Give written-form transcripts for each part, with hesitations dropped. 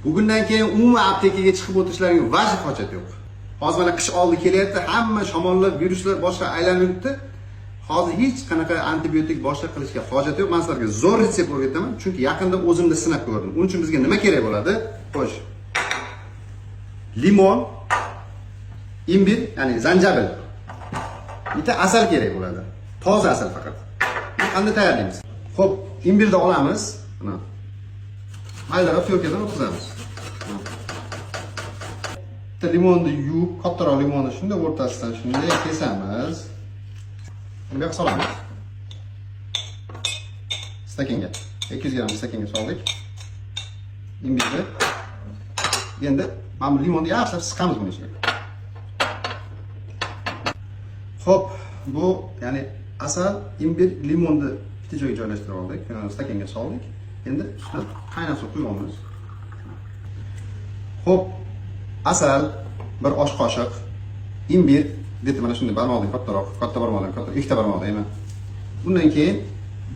Bugundan keyin umuman aptekaga chiqib o'tirishlariga vajh hojat yo'q. Hozir mana qish oldi kelyapti, hamma shamollar, viruslar boshqa aylanib yuribdi. Hozir hech qanaqa antibiotik boshqa qilishga hojat yo'q. Men sizlarga zo'r retsept o'rgataman, chunki yaqinda o'zimda sinab ko'rdim. Uning uchun bizga nima kerak bo'ladi? Xo'sh. Limon, imbir, ya'ni zanjabil. Bitta asal kerak bo'ladi. Toza asal faqat. Buni qanday tayyorlaymiz? Xo'p, imbirni olamiz. Mana. Maydaroq тёрка dan o'tkazamiz. Bitta limonni yuvib, kattaroq limonni shunday o'rtasidan shunday kesamiz. Buni bu yoqqa solamiz. Stakanga. 200 gramm stakanga soldik. Imbirni. Endi mana bu limonni yaxshilab siqamiz buni ichiga. Xo'p, bu ya'ni asal, imbir, limonni bitta joyga joylashtirib oldik, stakanga soldik. Endi ustidan qaynoq suv quyamiz. Xo'p, asal bir osh qoshiq, imbir где-то mana shunday barmoqdan kattaroq, katta barmoqdan katta, ikkita barmoqdan emas. Undan keyin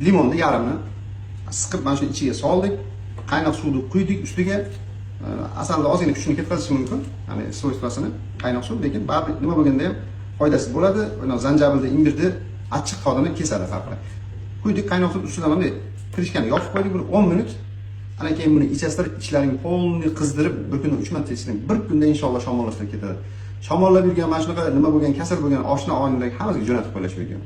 limonni yarmini siqib mana shuni ichiga soldik. Qaynoq suvni quydik ustiga. Asalni ozgina kuchini ketkazishi mumkin, ya'ni свойство sini qaynoq suv, lekin baribir nima bo'lganda ham foydasi bo'ladi. Mana zanjabilni, imbirni achchiq hidini kesadi farqi. Quydik qaynoq suv ustidan, bunday крышка ni yopib qo'ydik bir 10 minut. Ana keyin buni ichasizlar, ichlaring полный qizdirib, bir kunda 3 marta ichsang, bir kunda inshaalloh shamollashtirib ketadi. Shamollab yurgan, mana shunaqa nima bo'lgan, kasal bo'lgan oshna oilalarga hammasiga jo'natib qo'yish video.